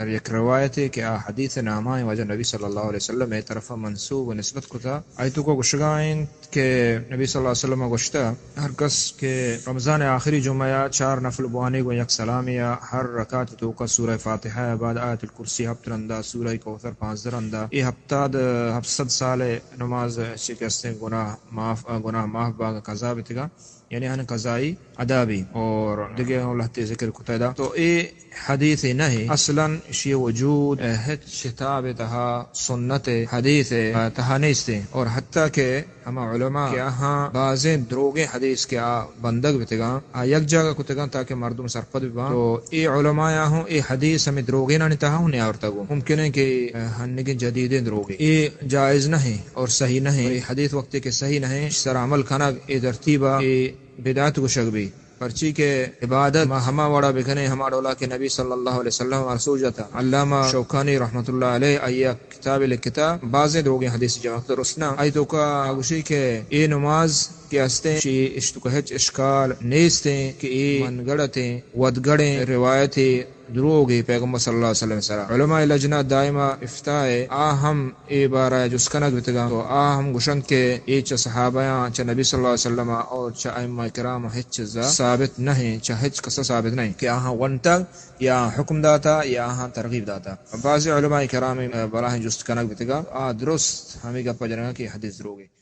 در یک روایتے کہ آ حدیث نامائیں واجہ نبی صلی اللہ علیہ وسلم ءِ طرف ءَ منسوب و نسبت کتا، آئی توکا گوشگا انت کہ نبی صلی اللہ علیہ وسلم ءَ گوشتا، ہر کس کہ رمضان ءِ آخری جمعہ ءَ چار نفل بوانے گوں یک سلامے ءَ ہر رکعت توکا سورہ فاتحہ ءَ بعد آیت الکرسی ہپت رندا، سورہ کوثر پانزدہ رندا، اے ہپتاد، ہپت سد سال ءِ نماز چہ کہ استیں گناہ معاف، گناہ معاف باگ قضا بیتگا۔ یعنی آہانی قضائی ادا بی۔ اور دگہ اوں لہتے ذکر کتا ادا۔ تو اے حدیث نہ، اصلاً اشی وجود ہچ کتاب تہا، سنت حدیث تہا نیستیں۔ اور حتیٰ کہ ہما علماء کہ آہاں بازیں دروگیں حدیث کہ آ بندگ بیتگاں، آ یک جاگہ کتگاں تاکہ مردم سرپد بباں۔ تو اے علماء ہوں اے حدیث ہمیں دروگینانی تہا ہوں نیاورتگ۔ ممکن ہے کہ ہنگیں جدیدیں دروگے۔ اے جائز نہ اور صحیح نہ۔ اور اے حدیث وقتی کہ صحیح نہ، سر عمل کنگ اے ترتیبا اے بدعت گوشگ بی۔ پرچی کہ عبادت ما ہما وڑا بکنیں، ہما ڈولا کہ نبی صلی اللہ علیہ وسلم ءَ سوج اتا۔ علامہ شوکانی رحمت اللہ علیہ آئی ءَ کتاب لکھتا، بازیں دروگیں حدیث جمع کتا، درست نہ۔ آئی توکا گوشی کہ اے نماز کہ استیں، شی اشتوکا ہچ اشکال نیستیں کہ اے من گڑتیں، ودگڑیں روایتے، دروگے پیغمبر صلی اللہ علیہ وسلم سرا۔ علماء لجنہ دائمہ افتاء ءَ آ ہم اے بارہ ءَ جست کنگ بیتگاں، تو آ ہم گوشنت کہ اے چہ صحابیاں، چہ نبی صلی اللہ علیہ وسلم ءَ اور چہ ائمہ کرام ءَ ہچ چیزا ثابت نہ ایں، چہ ہچ کسا ثابت نہ ایں کہ آہاں ونتگ یا حکم داتا یا آہاں ترغیب داتا۔ بعض علماء کرام بلاہیں جست کنگ بیتگا، آ درست ہمیں گپا جنگا کہ حدیث دروگے۔